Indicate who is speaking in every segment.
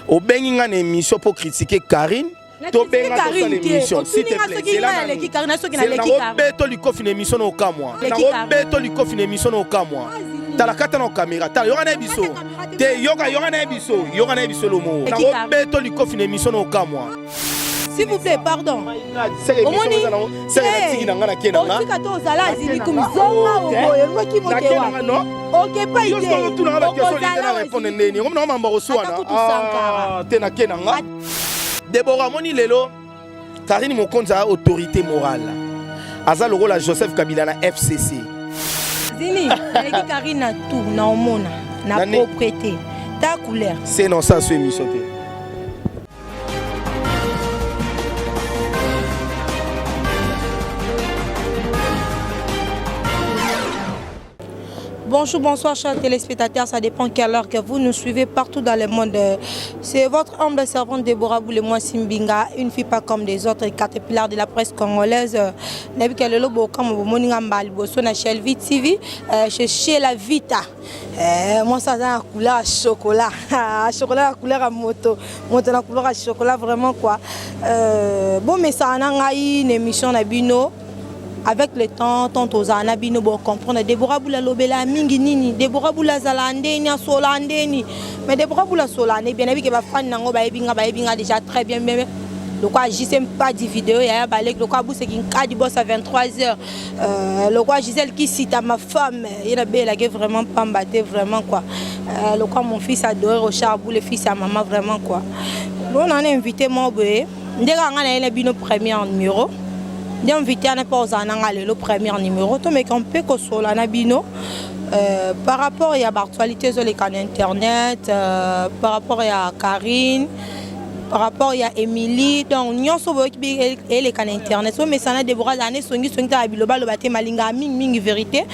Speaker 1: Obengi nga na émission pour critiquer Karine. Tobenga tosala émission s'il te plaît. Nakobeto likofi na émission na okamwa. Nakobeto likofi na émission na okamwa. Tala kata na caméra. Tala yoka na biso. Te yoka yoka na biso. Yoka na biso lomo. Nakobeto likofi na émission na okamwa.
Speaker 2: S'il vous plaît, pardon.
Speaker 1: Omoni
Speaker 2: otika to ozala azili kumizonga oboye ngoki mokewa okepai
Speaker 1: te répondre ndeni ngomi na mambo koswana te na ke na nga Deborah amoni lelo Karine Mokonzi a autorité morale aza lokola Joseph Kabila na FCC.
Speaker 2: Zini aleki Karine na tout na omona na propreté ta couleur.
Speaker 1: C'est non ça sur émission te.
Speaker 2: Bonjour, bonsoir chers téléspectateurs, ça dépend quelle heure que vous nous suivez partout dans le monde. C'est votre humble servante Déborah Boulemoi Simbinga, une fille pas comme des autres, caterpillar de la presse congolaise. Nabi kelelo bokam bomoninga mbali boso na Shelvi TV, chez Sheila Vita. Moi ça la couleur chocolat, chocolat la couleur à moto, moto la couleur à chocolat vraiment quoi. Bon mais ça na ngai une émission na bino. Avec le temps, tant tozala na bino bo comprendre Deborah Bula lobela mingi nini, Deborah Bula zala ndeni asola ndeni. Mais Deborah Bula sola ne bien que ba fan nango ba yebinga ba yebinga déjà très bien mais le quoi JCM pas di vidéo ya balek le quoi buse ki nkadi boss à 23h le quoi Gisèle qui cite à ma femme il a bela que vraiment pambaté vraiment quoi le quoi mon fils adoré Rochard Boule fils à maman vraiment quoi. Bon on a invité moi boé ndeka nga na bino premier numéro. Bien invité à pas ozana le premier numéro to mais qu'on peut kosola na bino par rapport ya actualité sur les canaux internet par rapport ya Karine par rapport ya Émilie donc nyonso boki et les canaux internet so mais ça na Déborah l'année songi songi ta biloba loba te malinga mingi mingi vérité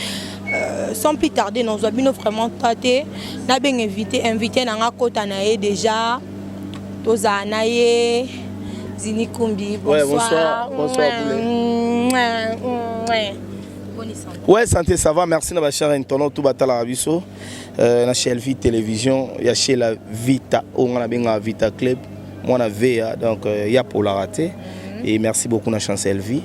Speaker 2: sans plus tarder nous bino vraiment tâter na ben invité na nga kota na ye déjà tozana ye Zini Kumbi, bonsoir.
Speaker 1: Ouais, bonsoir, bonsoir
Speaker 2: Boulet.
Speaker 1: Ouais, santé, ça va, merci na chère internaute tout batala rabiso. Na Shelvi télévision, ya chez la Vita, on a benga Vita Club, moi na VA donc ya pour la rater. Et merci beaucoup na Chancel Vie.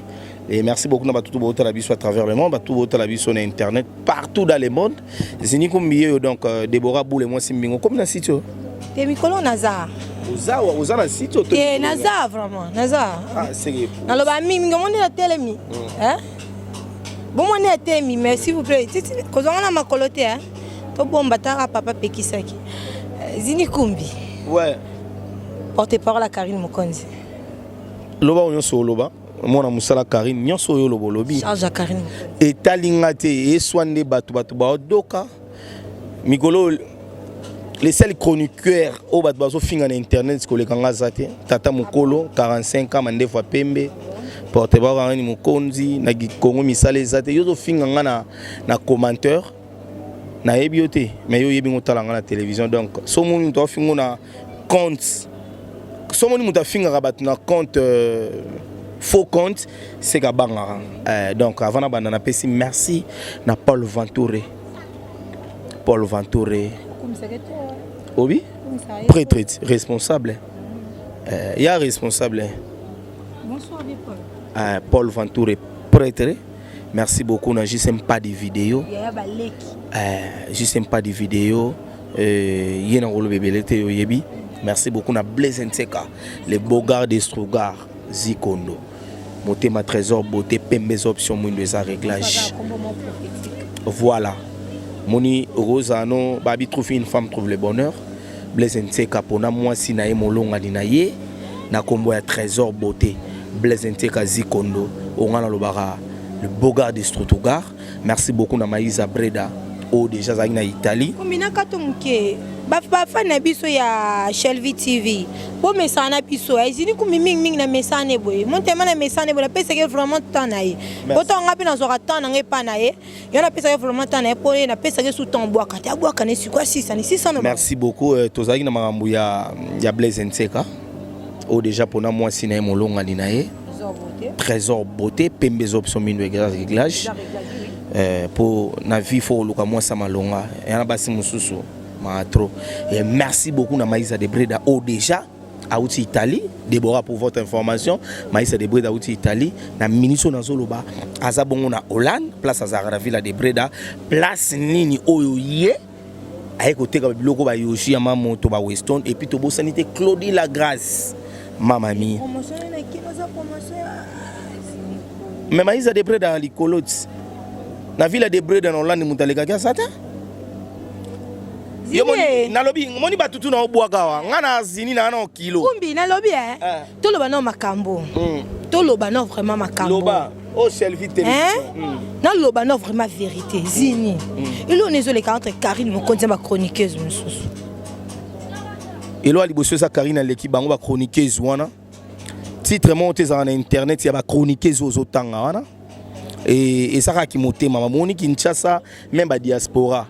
Speaker 1: Et merci beaucoup na tout batala biso à travers le monde, tout batala biso na internet partout dans le monde. Zini Kumbi donc Déborah Boule moi simbingo comme na site.
Speaker 2: Te mikolo naza.
Speaker 1: Oza oza na site to.
Speaker 2: Te naza vraiment, naza.
Speaker 1: Ah c'est
Speaker 2: Naloba mingi ngomoni na telemi. Hein? Bon moi na telemi mais s'il vous plaît, titi kozonga na makolo te hein. To bomba tara papa pekisaki. Zini Kumbi.
Speaker 1: Ouais.
Speaker 2: Porte-parole à Karine Mokonzi.
Speaker 1: Loba nyonso loba. Mwana musala Karine nyonso oyo lobo lobi.
Speaker 2: Charge à Karine.
Speaker 1: Etalinga te eswande batu batu ba doka. Mikolo les seuls chroniqueurs au bat bazo finga na internet ko lekanga zate tata mukolo 45 ans mandefu pembe porte parole ni Mokonzi na Kongo misale zate yozo finga nga na na commentaire na yebi yote mais yo yebi ngotala nga na télévision donc so moni to fingo na compte so moni muta finga ka bat na compte faux compte c'est ka banga donc avant na banda na pesi merci na Paul Ventouré Paul Ventouré Obi prêtre responsable il y a responsable.
Speaker 2: Bonsoir Paul.
Speaker 1: Paul Ventouré prêtre merci beaucoup na JCM pas de vidéo JCM pas de vidéo yena rolo bebelete yebi merci beaucoup na Blaise Nseka le beau gars de Strugar Zikondo motema trésor beauté pembe option mwindo eza réglage voilà Moni Rosano babi trouve une femme trouve le bonheur Blaise Nseka pona mwasi na ye molonga ni na ye na kombo ya trésor beauté Blaise Nseka Zikondo ongana lobara le beau gars de Strutugar merci beaucoup na Maïsa Breda o déjà zaki na Italie
Speaker 2: komina kato muke ba fan na biso ya Shelvi TV bo mesana biso ezini ku mingi mingi na mesana boye montema na mesana boye na pesa ke vraiment temps na ye poto ngapi na zoka temps na ngai pa na ye yo na pesa ke vraiment temps na ye po ye na pesa ke sous temps boaka te aboaka ne sikoa 6 ni 6
Speaker 1: merci beaucoup tozaki na makambo ya ya Blaise Nseka o déjà pona mwasi na ye molonga ni na ye trésor beauté pembe option mindo réglage pour na vie faut luka mwasa malonga ya na basi mususu Maa trop. Et merci beaucoup na Maïsa de Breda o déjà auti Italie. Déborah, pour votre information, Maïsa de Breda auti Italie. Na ministre nazoloba aza bongo na Hollande, place azalaka na Villa de Breda, place nini oyo ye aye koteka biloko ba Yoshi ya Mamoto, ba Weston. Et puis tobosani te Claudie La Grâce, mama mi.
Speaker 2: Promotion na kino za promotion.
Speaker 1: Mais Maïsa de Breda likolo ti na Villa de Breda na Hollande, moto alekaki aza te. Yo moni, nalobi moni batutu na obwaka awa, nga na zini na na kilo.
Speaker 2: Kumbi nalobi eh. Toloba no makambo. Toloba no vraiment makambo.
Speaker 1: Loba o Selvi Télévision.
Speaker 2: Naloba no vraiment vérité zini. Eloko ezoleka entre Karine Mokonzi ya bachroniqueuse mosusu.
Speaker 1: Elo ya liboso eza Karine aleki bango bachroniqueuse wana. Titre moko te ezalaka na internet ya bachroniqueuse oyo ozotanga wana. Ezalaki motema bamoni Kinshasa, même badiaspora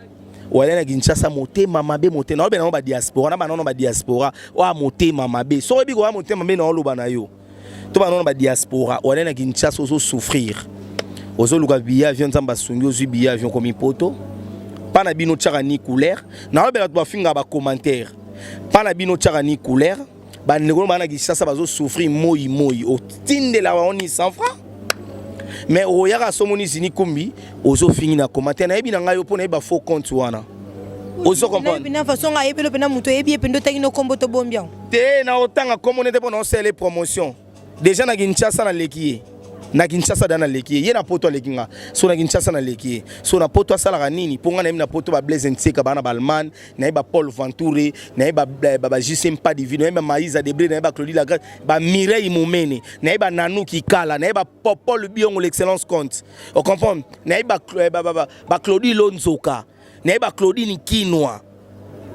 Speaker 1: wala na Kinshasa motema mabe, motema naobe nango badiaspora na banano badiaspora oya motema mabe. Soki oyebi koya motema mabe na oloba na yo to banano badiaspora wala na Kinshasa, ozosouffrir, ozoluka billet avion, Nzambe asungi, ozwi billet avion komi poto mpa na bino tiaka ni couleur. Naolobela bato bafingaka bacommentaire mpa na bino tiaka ni couleur. Bandeko no baa na Kinshasa bazosouffrir moi moi, otindela bango ni 100 francs, mais oyaka somoni Zini Kumbi ozofingi na commentaire. Nayebi na ngai yo mpo nayebi bafaux compte wana, ozo comprendre.
Speaker 2: Na façon ayebeli mpena moto oyebi ye mpe nde otangi no kombo tobombi yango.
Speaker 1: Te, na otanga kombo nete mpo na osala promotion. Déjà na Kinshasa naleki ye, na Kinshasa da naleki ye, ye na poto aleki nga. So na Kinshasa naleki ye, so na poto asalaka nini? Mpo nga nayebi na poto ba Blaise Ntseka baa na baAllemagne, nayebi ba Paul Ventoure, nayebi ba JC Mpadivi, nayebi ba Maïsa Debré, nayebi ba Claudie Lagrâce, ba Mireille Momene, nayebi ba Nanou Kikala, nayebi ba Popol Biongo, l'excellence compte, ocomprendre, nayebi ba Claudie Lonzoka, nayebi ba Claudine Kinwa,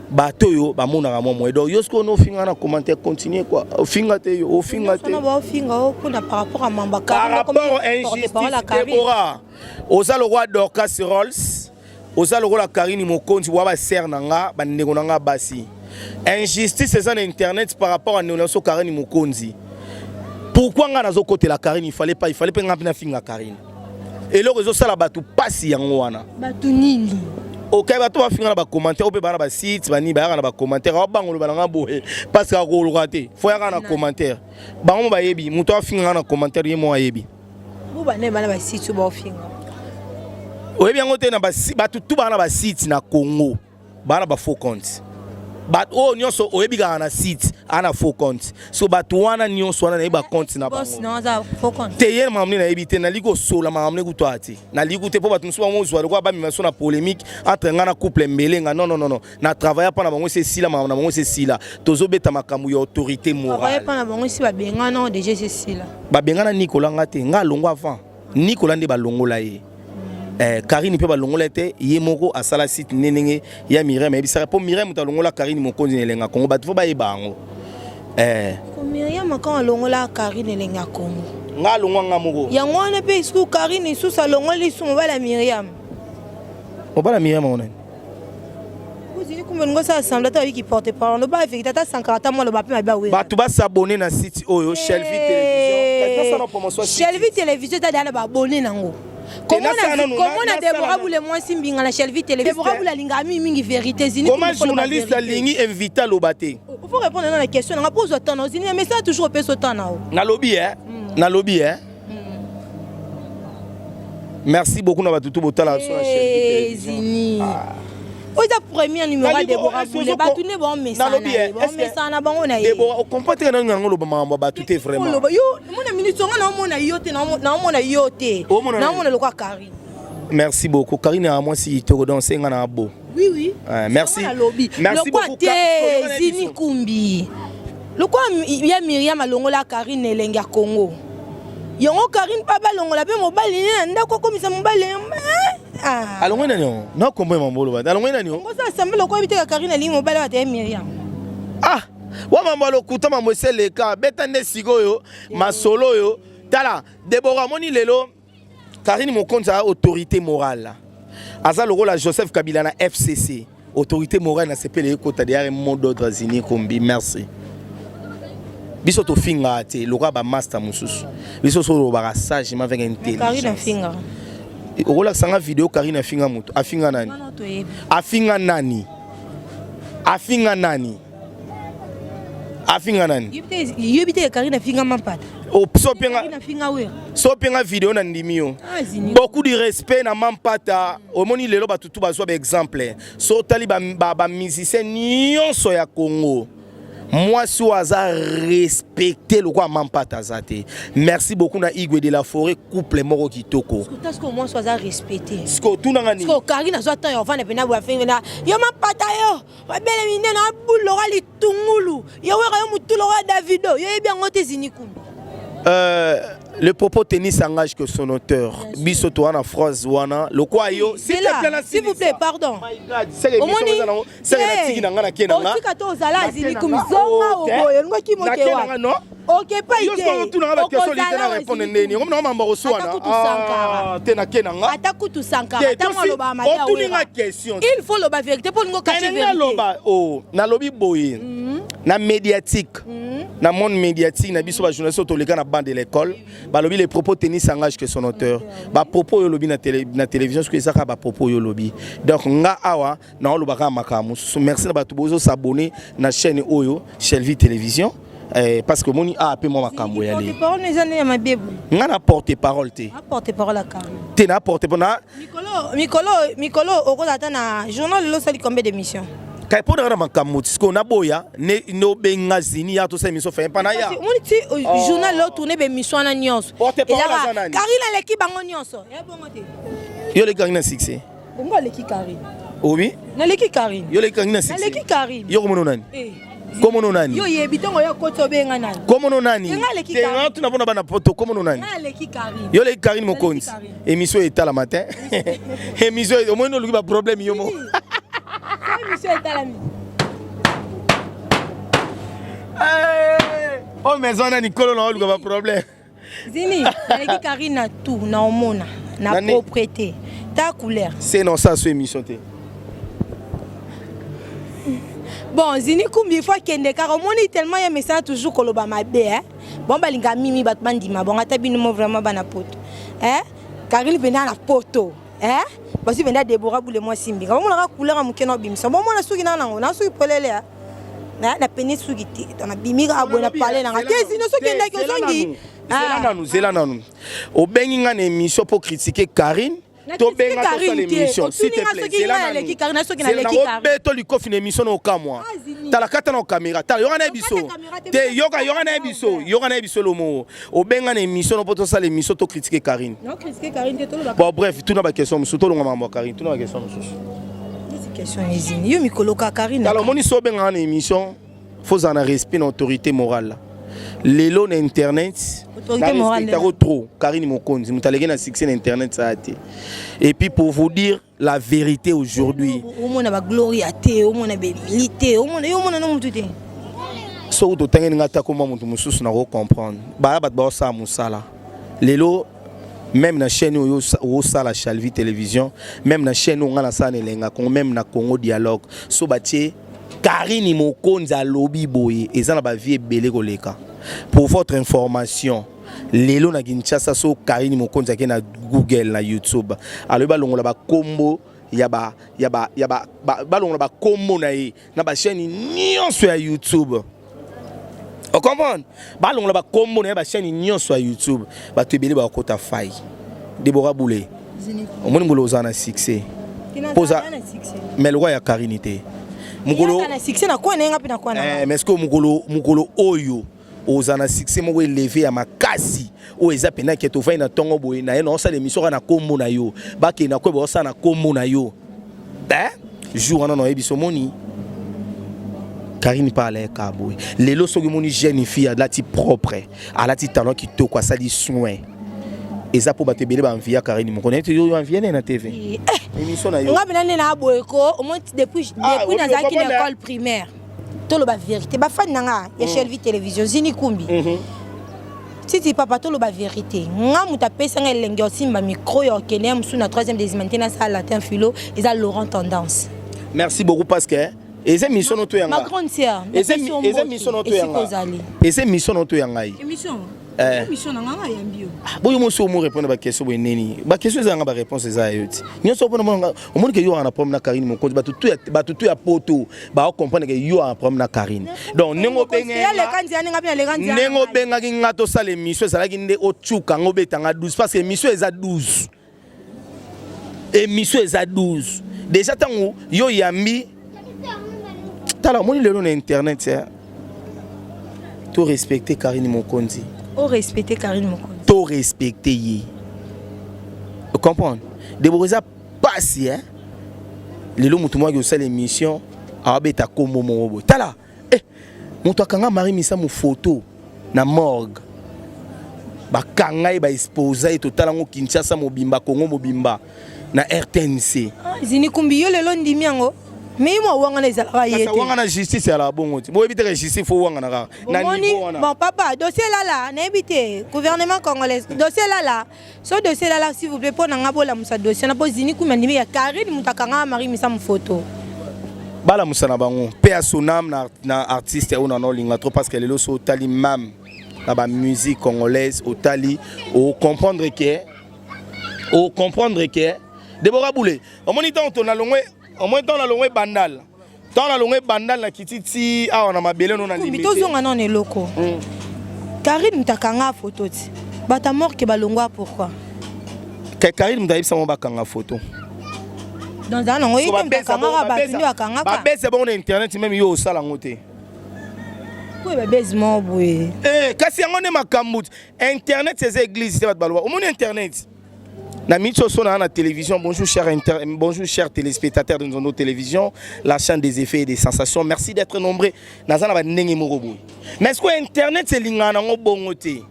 Speaker 1: bato oyo bamonaka mwa moye. Donc yo soki ono ofinga na commentaire, continue quoi, ofinga te, yo ofinga te.
Speaker 2: Baofinga o mpona par rapport à mamba.
Speaker 1: Par rapport à injustice, Débora, oza lokola Dorcas Rolls, oza lokola Karine Mokonzi wa basere na nga, bandeko na nga basi. Injustice eza na internet par rapport à ndeko na biso Karine Mokonzi. Pourquoi nga nazokotela Karine? Il fallait pas, il fallait mpe nga mpe nafinga Karine. Eloko ezosala bato pasi yango wana.
Speaker 2: Bato nini?
Speaker 1: Ok, bato bafinga na bacommentaire oyo mpe baa na basite banini, bayaka na bacommentaire aobango loba nanga boye parce que akoloka te, fo yaka na commentaire. Bango mo bayebi moto afinga nga na commentaire, ye mo ayebi.
Speaker 2: Bo bana bana basite oyo baofinga.
Speaker 1: Oyebi yango te, na bato tu baa na basite na Congo, baa na bafaux compte. Bato oyo nyonso oyebi kaka na site aa na faux compte. So bato wana nyonso wana nayebi bacompte na
Speaker 2: boss
Speaker 1: bango.
Speaker 2: Na aza faux compte.
Speaker 1: Te, ye makambo nde nayebi te. Nalingi kosola makambo nde kutu aya te, nalingi te mpo bato mosusu bango ozwa lokola bamema so na polémique entre nga na couple Mbelenga. Non, non, non, non, na travaille mpa na bango esi esila, makambo na bango esi esila. Tozobeta makambo ya autorité
Speaker 2: travaille
Speaker 1: morale.
Speaker 2: Mpa na bango esi babengana déjà, esi esila.
Speaker 1: Babengana Nikola, nga te, nga alongwa avant Nikola nde balongola ye. Karine mpe balongola ye te, ye moko asala site nde ndenge ya Miriam ayebisaka, mpo Miriam moto alongola Karine Mokonzi na Elenga Kongo. Bato fo bayeba yango.
Speaker 2: Ko Miriam kan alongola Karine Elengi ya Kongo.
Speaker 1: Nga alongwa nga moko.
Speaker 2: Yango wana mpe lisusu Karine lisusu alongoli lisusu mobali ya Miriam.
Speaker 1: Mobali ya Miriam ngo nani?
Speaker 2: Ozili kumbe olingi osala semblant ata oyiki porte parole, loba vérité, ata Sankara ata mwa loba mpe mabe awera.
Speaker 1: Bato basabone na site oyo Shelvi Télévision. Kasi nasala promotion ya site.
Speaker 2: Shelvi Télévision eza deya na baabonné nango.
Speaker 1: Nasala nanu,
Speaker 2: komona
Speaker 1: nasala
Speaker 2: Debora
Speaker 1: nanu.
Speaker 2: Bule mwasi mbinga na Shelvi Télévision, Debora Bule alingaka mingi mingi vérité zini.
Speaker 1: Comment journaliste alingi invité aloba te?
Speaker 2: Faut répondre na question nanga mpo ozwa temps na ozini, mais ça toujours opesa temps na yo.
Speaker 1: Nalobi e, nalobi e, merci beaucoup na bato tu botala biso na Shelvi Télévision.
Speaker 2: Zini, oyo eza premier numéro ya Debora Bule, bato nde baomesana
Speaker 1: Nalobi,
Speaker 2: ye, baomesana na bango na ye.
Speaker 1: Debora, ocomprend te, nani yango oloba makambo ya bato te vraiment.
Speaker 2: Oloba yo mona minute onga naomona yo te, naomona yo te.
Speaker 1: Omona nani?
Speaker 2: Naomona lokwa Karine.
Speaker 1: Merci beaucoup. Karine ya mwasi kitoko, donc senga na bo.
Speaker 2: Oui.
Speaker 1: Merci.
Speaker 2: Nalobi.
Speaker 1: Merci
Speaker 2: Lokwa
Speaker 1: beaucoup.
Speaker 2: te.
Speaker 1: Zini
Speaker 2: Zini Kumbi, lokwa ya Miriam alongola Karine Elenge ya Congo, yango Karine mpe balongola mpe mobali ne na ndako, akomisa mobali. Ah.
Speaker 1: Alongoi nani yango? Na kombo mambo oloba, alongoi nani yo?
Speaker 2: Oza asamble lokola oyebi te ka Karine alingi mobali oyo ateye Miriam.
Speaker 1: Ah, wa mambo ya lokuta, mambo eseleka beta nde sikoyo masolo oyo. Tala Debora, amoni lelo Karine Mokonzi aza autorité morale, aza lokola Joseph Kabila na FCC, autorité morale. Na sepele ekota derrière mot d'ordre. Zini Kombi, merci. Biso tofingaka te lokola bamaster mosusu. Biso so olobaka sagement avec
Speaker 2: Karine
Speaker 1: intelligence.
Speaker 2: Afinga.
Speaker 1: Okolakisanga video Karine afinga moto? Afinga nani?
Speaker 2: Wana toyebi.
Speaker 1: Afinga nani? Afinga nani? Afinga nani?
Speaker 2: Yebi te Karine afinga Mampata.
Speaker 1: So openga video na ndimi yo. Ah, beaucoup de respect na Mampata. Omoni lelo bato tu bazwa ba exemple. So otali ba ba, ba musicien nyonso ya Congo. Mwasi oyo aza respecte lokola Mampata aza te. Merci beaucoup na Igwe de la forêt, couple moko kitoko.
Speaker 2: Siko mwasi aza respecte.
Speaker 1: Siko tunanga nini?
Speaker 2: Siko Karine azwa temps ya ovanda pena boye afingi na yo Mampata yo mabele minene abuloka litungulu yo weka yo mutu lokola Davido yo yebi yango te Zini Kumbi.
Speaker 1: Le propos tennis engage que son auteur. Biso toi na phrase wana lokwa yo
Speaker 2: s'il te plaît, s'il vous plaît, pardon.
Speaker 1: My God, c'est l'émission eza nango, c'est na tiki na nga na ke na nga.
Speaker 2: Otika to ozala Zini Kumbi zonga oboye ngo ki moke wa.
Speaker 1: Non.
Speaker 2: Ok pa
Speaker 1: ite. Yo so tuna nga ba question lite na répondre ndeni. Ngomna ngoma mbako swana. Ah, te na ke na nga.
Speaker 2: Ata kutu Sankara, ata mwa loba mabe.
Speaker 1: Otuni nga question.
Speaker 2: Il faut loba vérité pour ngo cacher vérité.
Speaker 1: Na loba oh, na lobi boye. Na médiatique. Na monde médiatique na biso ba journaliste toleka na bande de l'école. Balobi les propos tennis engage que son auteur. Ba propos yo lobi na télé na télévision ce que ça ba propos yo lobi. Donc nga awa na olobaka makambo mosusu. Merci na bato bozo s'abonner na chaîne oyo Shelvie Télévision. Eh, parce que moni a pe moi makambo ya
Speaker 2: le. Porte parole eza ya mabe.
Speaker 1: Nga na porte parole te.
Speaker 2: A porte parole aka.
Speaker 1: Te na porte na
Speaker 2: mikolo mikolo mikolo okoza ata na journal lelo sali combien d'émissions?
Speaker 1: Kai pona na makambo siko na boya ne no benga zini ya to sa émission fin pa na ya.
Speaker 2: Moni ti journal lelo tourner be émission na nyonso.
Speaker 1: Porte parole aza nani?
Speaker 2: Karine aleki bango nyonso. Ya bongo te.
Speaker 1: Yo leki na succès.
Speaker 2: Bongo aleki Karine.
Speaker 1: Obi?
Speaker 2: Naleki Karine.
Speaker 1: Yo leki Karine na succès.
Speaker 2: Naleki Karine.
Speaker 1: Yo komono nani? Eh. Komono nani?
Speaker 2: Yo yebi tongo yo koti obenga nani?
Speaker 1: Komono nani?
Speaker 2: Nga aleki
Speaker 1: Karine. Te tuna pona bana poto komono nani?
Speaker 2: Nga aleki Karine.
Speaker 1: Yo leki Karine Mokonzi. Émission etala matin. Émission omoni oluki ba problème yo mo.
Speaker 2: Émission etala mi.
Speaker 1: Eh, oh maison nani kolo na oluka ba problème.
Speaker 2: Zini, naleki Karine na tout, na omona, na propreté, ta couleur.
Speaker 1: C'est non ça sur émission te.
Speaker 2: Bon, Zini Kumbi, il faut akende kaka omoni tellement ya mesana toujours koloba mabe hein. Bon balinga mimi bato bandima bon ata bino mo vraiment bana poto. Hein? Karine pena na poto. Hein? Basi pena Deborah Boule moi simbi. Omonaka couleur ya moke na obimisa. Bon mona suki na nango, na suki polele hein. Na pene suki te. Na bimi kaka boye na palais nanga. Te Zini soki endaki ozongi.
Speaker 1: Zela nanu, zela nanu. Obengi nga na émission pour critiquer Karine. Tobenga tosala émission s'il te plaît. Zela nanu. Obeto likofi na émission na okamwa. Tala kata na caméra. Tala yoka na biso. Te yoka yoka na biso. Yoka na biso lomo. Obenga na émission po tosala émission to critiquer Karine.
Speaker 2: Non critiquer Karine te toloba.
Speaker 1: Bon bref, tuna ba question mosusu tolonga makambo ya Karine, tuna ba question mosusu.
Speaker 2: Question ezini. Yo mikolo ka Karine.
Speaker 1: Tala omoni so obenga na émission faut en respect na autorité morale. Lelo na internet
Speaker 2: autorité morale
Speaker 1: trop Karine Mokonzi moto aleki na succès na internet ça te. Et puis pour vous dire la vérité aujourd'hui,
Speaker 2: omona ba gloria te, omona ba Emily te, omona yo omona no mutu te.
Speaker 1: Soki totangeli nga ata komba moto mosusu na comprendre. Baya bato baosala mosala. Lelo même na chaîne oyo osala Shalvi Télévision, même na chaîne oyo nga nasala na Elenga Congo, même na Congo Dialogue, so batie Karine Mokonzi alobi boye eza na ba vie ebele koleka. Pour votre information, lelo na Kinshasa so Karine Mokonzi ake na Google na YouTube, alobi balongola ba kombo ya ba ya ba ya ba balongola ba kombo na ye na ba chaîne nyonso ya YouTube. O comprendre? Balongola ba kombo na ye ba chaîne nyonso ya YouTube, bato ebele bakota fai. Deborah Boulé. Omoni ngolo oza na succès. Poza mais lokwa ya Karine te.
Speaker 2: Mukolo na succès na kwa na nga pe na kwa na.
Speaker 1: Eh mais est-ce que mukolo mukolo oyo oza na succès moko élevé ya makasi oyo eza pena ke tovandi na ntongo boye na ye na osala émission kaka na kombo na yo bakende koyeba osala na kombo na yo eh jour wana nayebi so moni Karine parle ka boye lelo soki moni jeune fille alati propre alati talon kitoko asali soin eza mpo bato ebele baenvia Karine moko naye yo envie na TV émission na yo
Speaker 2: nga pena nde na boye ko omoni depuis depuis nazalaki na école primaire toloba vérité bafani na nga ya Shelvie Télévision Zini Kumbi titi papa toloba vérité nga moto apesanga elenge osimba micro ya okende ya mosusu na 3e des humanités nasala latin philo eza Laurent Tendance.
Speaker 1: Merci beaucoup parce que eza émission no to yanga
Speaker 2: ma grande sœur
Speaker 1: eza émission no to yanga eza émission no to ya ngai
Speaker 2: émission. Émission na nga yambi yo.
Speaker 1: Boyo mosi omo répondre ba question boye neni? Ba question ezanga ba réponse eza yo ti. Nyonso mpona mona omoni ke yo wana problème na Karine Mokonzi, bato tu ya bato tu ya poto ba comprendre ke yo wana problème na Karine. Donc ndenge obenge
Speaker 2: Ya leka nzia ninga mpe leka nzia.
Speaker 1: Ndenge obengaki nga tosala émission, ezalaki nde otuka ngo, obetanga 12, parce que émission eza 12, émission eza 12 déjà. Ntango yo yambi, tala, omoni lelo na internet, to respecte Karine Mokonzi.
Speaker 2: O respecte Karine Mokonzi.
Speaker 1: To respecte ye, comprendre deboko eza pasi, eh? Lelo motu moko osala émission, awabeta kombo moko boye. Tala, eh, moto akanga Marie Misamu photo na morgue, bakanga ye, baexposa ye, totala yango Kinshasa mobimba, Congo mobimba, na RTNC.
Speaker 2: Zini Kumbi, yo lelo ndimi yango, me ye mwa wangana ezalaka ye te.
Speaker 1: Wanga na justice ezalaka bongo te. Boyebi teke justice fo wangana kaka na
Speaker 2: niveau wana. Bon papa, dossier lala, nayebi te, gouvernement congolais, dossier lala. So dossier lala, s'il vous plaît, mpo na nga bolamusa dossier na mpo Zini Kumbi andimi ya Karine moto akangaka Marie Misamu photo.
Speaker 1: Balamusa na bango mpe ya sonam na artiste oyo nana olinga trop, parce que lelo so otali même na bamusique congolaise, otali, ocomprendre ke Debora Bule, omoni ntango to nalongwe, omoni ntango nalongwe Bandal, ntango nalongwe Bandal na kiti ti awa na mabele no na
Speaker 2: Kumbi, tozonga nano eloko. Karine moto akanga photo ti bato ya morgue balongwa, pourquoi?
Speaker 1: Karine moto ayebisa bango bakanga photo.
Speaker 2: Donc zala nango ye te moto akangaka, bato nde bakangaka.
Speaker 1: Babese bango na internet, même yo osala yango te.
Speaker 2: Koyeba bese moko boye.
Speaker 1: Kasi yango nde makambo. Internet eza église te. Bato baloba, omoni internet na miniti oyo so na télévision. Bonjour chers téléspectateurs de Nzondo Télévision, la chaîne des effets et des sensations. Merci d'être nombreux. Naza na bandenge moko boye, mais est-ce que internet elingaka nango bongo te?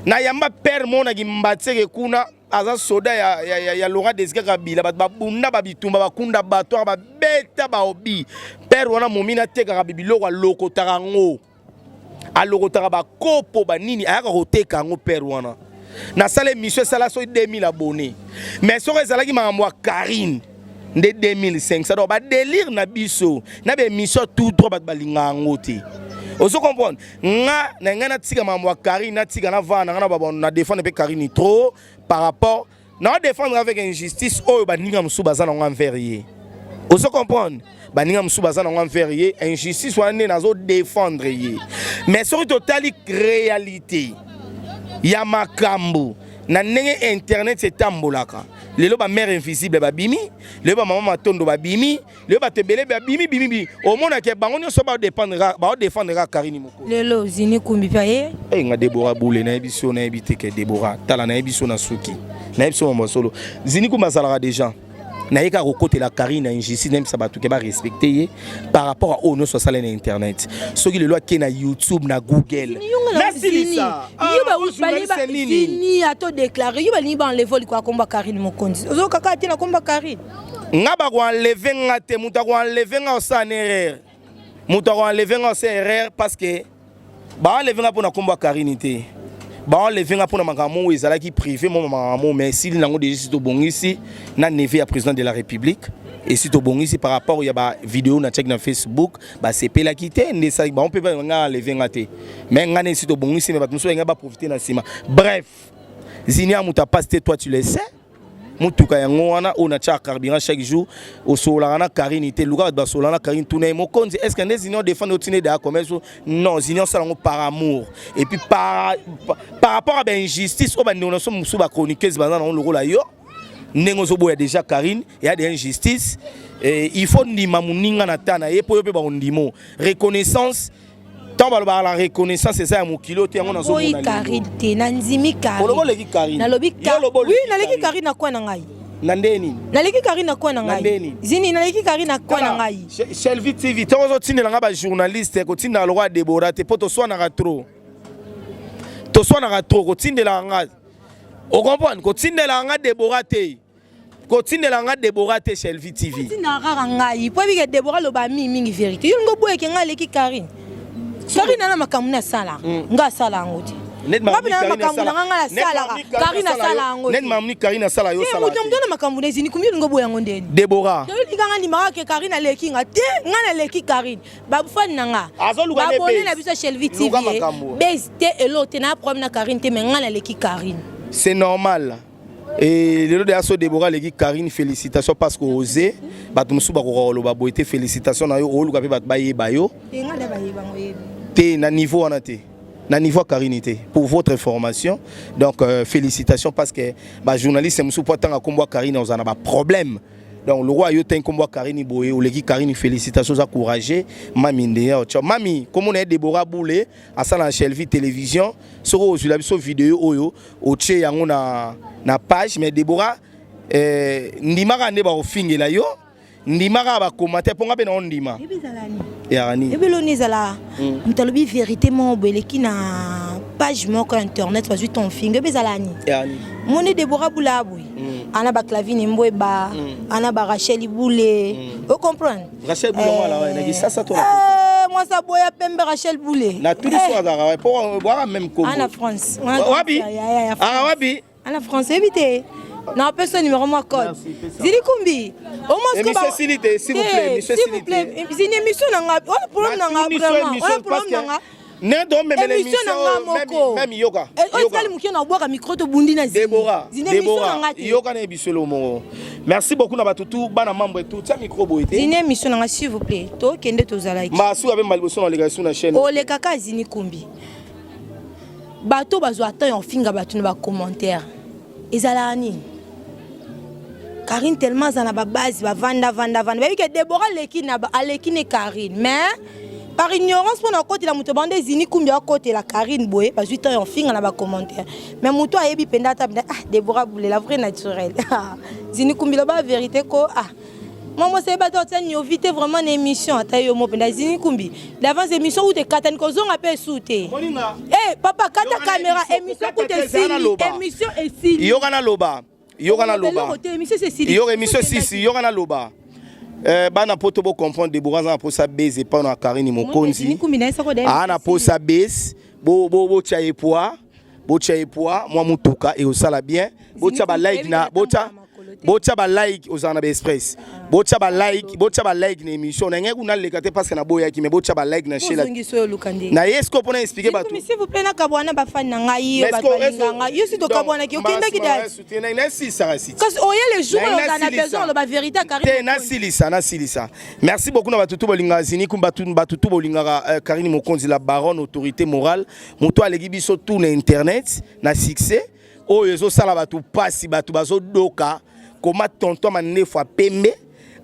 Speaker 1: Na yamba père monaki mbatseke kuna, aza soda ya Laurent Désiré Kabila. Bato babunda, babitumba, bakunda bato aka babeta baobi. Père wana momi natekaka biloko, alokotaka yango, alokotaka bakopo banini, ayaka koteka yango. Père wana nasala émission, esala soki 2000 abonnés, mais soki ezalaki makambo ya Karine nde 2500. Donc badélire na biso na baémission tout droit, bato balingaka yango te. Ozo comprendre nga na ngai natika makambo ya Karine, natika na vana nga na défendre mpe Karine trop par rapport na défendre avec injustice oyo baninga mosusu baza nango envers ye. Ozo comprendre, baninga mosusu baza nango envers ye, injustice wana nde nazo défendre ye. Mais soki totali réalité ya makambo na ndenge internet etambolaka lelo, bamare invisible babimi lelo, bamama matondo babimi lelo, bato ebele babimi bimi, omonake bango nyonso baodéfendre kaka Karine Moko.
Speaker 2: Lelo Zini Kumbi mpe aye.
Speaker 1: Hey, nga Debora Bule, nayebi so, nayebi te ke Debora, tala, nayebi so na suki, nayebi so mambo solo. Zini Kumbi azalaka déjà naye kaka kokotela Karine na injustice, nayebisa bato ke barespecte ye par rapport a oyo nyonso asala na internet. Soki lelo ake na YouTube, na Google, nasilisa.
Speaker 2: Zini ato déclaré yo balingi baenleve likolo ya komba Karine Mokonzi, ozokaka te na komba Karine.
Speaker 1: Nga bakoenleve nga te. Moto akoenleve nga osala na erreur, moto akoenleve nga osala erreur, parce que baenleve nga mpona kombo ya Karine te. Baenleve nga mpona makambo oyo ezalaki privé mo makambo, mais esili nango déjà. Esi tobongisi na neveu ya président de la République, esi tobongisi par rapport ya bavideo natiaki na Facebook, basepelaki te, nde esalaki bango mpe nga enleve nga te. Mais nga nde esi tobongisi, mais bato mosusu balinga baprofite na nsima. Bref, Zini ya moto apasi te, toi tu le sais. Motuka yango wana oyo natiaka carburant chaque jour, osololaka na Karine te. Luka bato basololaka na Karine, tuna ye mokonzi: est ce que nde Zini odéfendre, otina edaya commerce? Non, Zini osala yango par amour et puis par rapport à bainjustice oyo bandeko na so mosusu bachroniqueuse baza nango lokola yo, ndenge ozoboya déjà Karine eya de injustice. Il faut ndima moninga na ta na ye mpo yo mpe bakondimo reconnaissance. Ntango balobaka la reconnaissance eza ya mokili oyo te, yango
Speaker 2: nazomona Karine te, nandimi.
Speaker 1: Oloba oleki Karine.
Speaker 2: Nalobi oui, naleki Karine na kwa na ngai.
Speaker 1: Na nde nini?
Speaker 2: Naleki Karine na kwa na ngai. Zini, naleki Karine na kwa na ngai.
Speaker 1: Shelvi TV, ntango ozotindela nga bajournaliste, kotindela lokwa ya Debora te, mpo toswanaka trop, toswanaka trop. Kotindelaka nga, ocomprendre, kotindelaka nga Debora te, kotindela nga Debora te, Shelvi TV.
Speaker 2: Kotindelaka kaka ngai po ebike Debora aloba mingi mingi vérité. Yo lingo boyeke ngai aleki Karine. Karine ana makambo na asala, nga asala yango te. Nga mpe na makambo na nga, nga nasalaka, Karine asala yango.
Speaker 1: Neti mamni Karine asala, yo osala.
Speaker 2: Moto moto na makambo na ezini kumbi, olingo boya yango ndeni.
Speaker 1: Debora.
Speaker 2: Olinga nga ndimaka ke Karine aleki nga te, nga naleki Karine. Bafani na nga, babone na biso ya Shelvi TV, base te, elo te na problème na Karine te, mais nga naleki Karine.
Speaker 1: C'est normal. Et lelo deya so Debora aleki Karine, félicitation, parce que ose bato mosusu bakoka koloba boye te. Félicitation na yo, oluka mpe bato bayeba yo te na niveau wana te, na niveau ya Karine te. Pour votre information donc, félicitations, parce que bajournaliste mosusu mpo atanga nkombo ya Karine ozala na baproblème. Donc le roi yo te, nkombo ya Karine boye, oleki Karine, félicitation, oza courageux. Mami ndeya otya mami kombo na ye Debora Bule, asala na Shelvi Télévision. Soki ozwila biso video oyo, otie yango na page. Mais Debora, ndimaka nde bakofingela yo, ndimaka bacommentaire mpo nga mpe na ondima. Yaka nini?
Speaker 2: Ebeloni ezala moto alobi vérité moko boye eleki na page moko ya internet, bazwi ton finga, ebe ezala nini?
Speaker 1: Yaka nini?
Speaker 2: Moni Debora Bula boye, ana baclavine Mbweba, ana barachel Bule, ocomprendre?
Speaker 1: Rachel Bule wana wa na Kisasa to?
Speaker 2: Mwasi aboya pembe, Rachel Bule.
Speaker 1: Na tuli so azalaka wa po bwaka même kombo.
Speaker 2: Ana France.
Speaker 1: Wapi aka wapi?
Speaker 2: Ana France, oyebi te, na apesa numéro mwa code Zili Kumbi.
Speaker 1: Émission esili te, s'il vous plaît, émission
Speaker 2: s'il vous plaît, zini émission na nga oyo, problème na nga vraiment oyo, problème na nga.
Speaker 1: Ne domemela.
Speaker 2: Émission na nga moko.
Speaker 1: Même yoka.
Speaker 2: Oyo esali moke na obwaka micro, tobundi na
Speaker 1: Debora.
Speaker 2: Zini émission na nga te.
Speaker 1: Yoka na ebiselo moko. Merci beaucoup na bato tu, bana mambo etu tia micro boye te.
Speaker 2: Zini émission na nga, s'il vous plaît, tokende, tozalaki.
Speaker 1: Masu abe mbaliboso na oleka su na chaîne.
Speaker 2: Olekaka Zini Kumbi. Bato bazwa temps ya ofinga bato na bacommentaire, ezalaka nini? Karine tellement aza na babase, bavanda vanda vanda, bayebi ke Debora aleki na aleki ne Karine, mais par ignorance mpona akotela moto bande Zini Kumbi, akotela Karine boye, bazwi temps ya ofinga na bacommentaire. Mais moto ayebi mpenza ata mpenza, ah, Debora Bule, la vraie naturelle. Zini Kumbi, loba vérité ko. Ah, mwa mwasi ayeba te otia niovi te vraiment na émission, ata yo mo mpenza. Zini Kumbi d'avance, émission kuta ekatani, kozonga mpe esu te. Eh papa, kata caméra, émission kuta esili, émission esili.
Speaker 1: Yoka na loba, yoka na loba.
Speaker 2: Émission esili.
Speaker 1: Yoka, émission sisi, yoka na loba. Bana poto bocomprendre, Debora aza na posa base epai na Karine Mokonzi, aa na posa base. Botya ye poids, botya ye poids, mwa mutuka ekosala bien. Botya balike na botya, botya balike, ozala na baexpress, botya balike, botya balike na émission na ngai kuna leka te, parce que naboyaki, mais botya balike na shela na ye siko mpona expliquer bato.
Speaker 2: S'il vous plaît, nakabwana bafani na ngai, yo bato balinga ngai, yo si tokabwanaki, okendaki.
Speaker 1: Nasisaka si.
Speaker 2: Kasi oye le jour oyo ozala na besoin oloba vérité.
Speaker 1: Te, nasilisa, nasilisa. Merci beaucoup na bato tu bolingaka Zini kum, bato tu bolingaka Karine Mokonzi, la baronne, autorité morale, moto aleki biso tout na internet na succès oyo ezosala bato pasi, bato bazodoka koma tonton mandefu ya pembe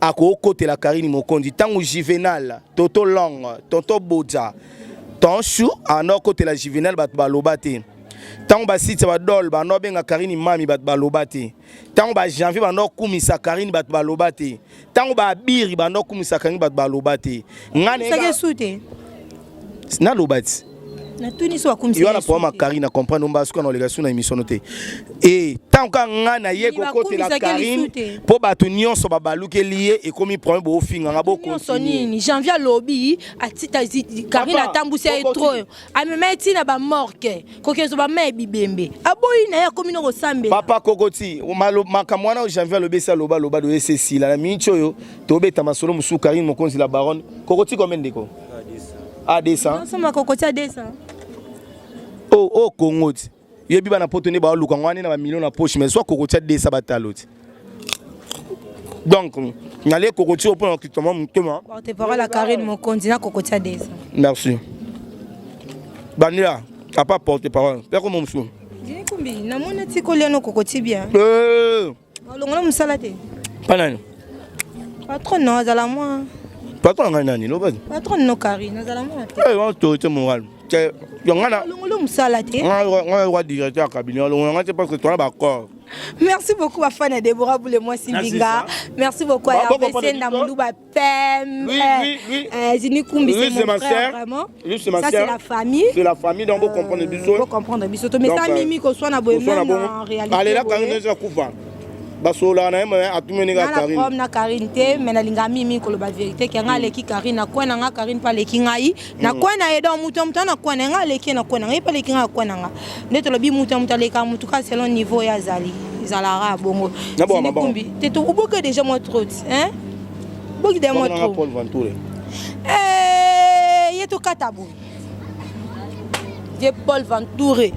Speaker 1: akokotela Karine Mokonzi. Ntango Juvenal, toto Long, tonton Bodja, tonshu anda okotela Juvenal, bato baloba te. Ntango basite badole banda obenga Karine mami, bato baloba te. Ntango bajanvier banda okumisa Karine, bato baloba te. Ntango babiri banda okumisa Karine, bato baloba te.
Speaker 2: Nga
Speaker 1: naloba ti.
Speaker 2: Natuni so bakumisa.
Speaker 1: Yo wana problème ya Karine na comprendre omba suka na oleka su na émission no te. E ntango kaka nga na ye kokotela Karine mpo bato nyonso babalukeli ye, ekomi problème, boofinganga.
Speaker 2: Nyonso nini? Janvier alobi atita Karine atambusi ye trop, amema ye ntina bamorke, kokezo bama ya bibembe, aboyi na ye, akomi no kosambela.
Speaker 1: Papa Kokoti, makambo wana oyo Janvier alobi, esi aloba, aloba do esi esila. Na miniti oyo tobeta masolo mosusu, Karine Mokonzi la baronne. Kokoti combien, ndeko? A 200.
Speaker 2: Osomba kokoti ya 200?
Speaker 1: O o Kongo ti yebi bana poto nde baoluka ngo wana na bamillion na poche, mais soit kokoti ya 200 batalo ti. Donc nalie kokoti oyo mpona kokitama motema.
Speaker 2: Porte parole ya Karine Mokonzi na kokoti ya 200.
Speaker 1: Merci bandela apa porte parole mpe komo mosusu.
Speaker 2: Kumbi, namoni ti kolia no kokoti bien. Olongola mosala te?
Speaker 1: Mpa nani?
Speaker 2: Patron no azala mwa.
Speaker 1: Patron na ngai nani? Loba.
Speaker 2: Patron no Karine azala mwa te.
Speaker 1: Autorité morale te, yo nga na
Speaker 2: olongoli mosala te?
Speaker 1: Nga roi directeur ya cabinet, alongola nga te parce que toza baaccord.
Speaker 2: Merci beaucoup bafan ya Debora Bule mwasi Mbinga, merci beaucoup à Hervé Senda Moulouba Pem. Zini Kumbi, c'est mon frère vraiment.
Speaker 1: Ça
Speaker 2: c'est la famille.
Speaker 1: C'est la famille, donc vous comprendre biso.
Speaker 2: Vous comprendre biso. Mais ça mimi ko swana boye même en réalité.
Speaker 1: Allez là quand nous kufa. Basololaka na ye, mais atumeni kaka
Speaker 2: Karine. Problème na Karine te, mais nalinga mingi koloba vérité ke nga aleki Karine na coin na nga, Karine mpe aleki ngai na coin na ye. Donc moto ya moto na coin na ye, nga aleki ye na coin na ngai, ye mpe aleki ngai na coin na nga. Nde tolobi, moto ya moto aleka motu kaka selon niveau oyo azali. Ezalaka bongo.
Speaker 1: Kumbi
Speaker 2: te, oboki déjà moi trop, hein, boki déjà moi trop.
Speaker 1: Paul Ventoure.
Speaker 2: Ye tokata boye, ye Paul Ventoure.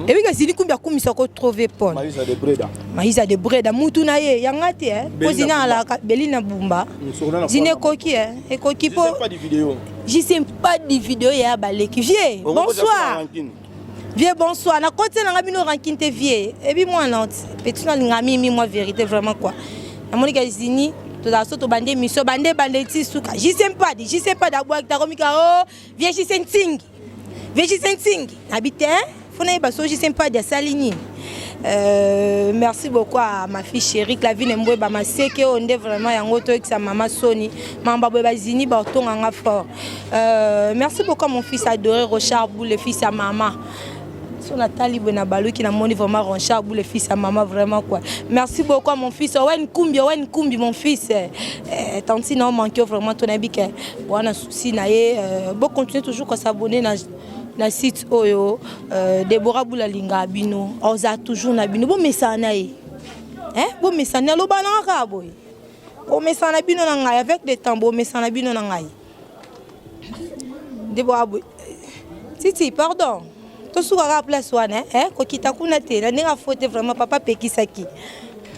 Speaker 2: Ebika Zini Kumbi akumisaka trouve Paul.
Speaker 1: Maïsa de Breda.
Speaker 2: Maïsa de Breda, mutu na ye yanga te, po Zini alaka Belina Bumba. Zini ekoki, ekoki po je pas di vidéo ya baleki. Vieux, bonsoir. Vieux, bonsoir. Nakoti nanga bino rancune te, vieux. Ebi mwana petit, nalinga mimi mwa vérité vraiment quoi. Namoni ka Zini tozala so, tobande émission, bande bande ti suka. Je pas di, je pas d'abwaki takomika o vieux Jise Ntingi, vieux Jise Ntingi nabi te, fo nayeba so Jise Mpadi asali nini. Merci beaucoup à ma fille chérie Clavine Mbweba Maseke oyo nde vraiment yango toyekisa mama Soni mamba boye bazini baotonganga fort. Merci beaucoup à mon fils adoré Rochard Bou, le fils à maman. So natali boye na baluki, namoni vraiment Ronchard Bou, le fils à maman, vraiment quoi. Merci beaucoup à mon fils Owen Kumbi, Owen Kumbi, mon fils. Tanti na manqué vraiment, tonayebi ke wana souci na ye. Bo continuer toujours kos'abonner na site oyo. Debora Bula alinga bino, oza toujours na bino. Bomesana na ye, bomesana, aloba nanga kaka boye, bomesana na bino na ngai. Avec le temps, bomesana na bino na ngai. Debora boye, titi, pardon, tosuka kaka place wana, eh? Kokita kuna te na ndenge afo te. Vraiment, papa apekisaki.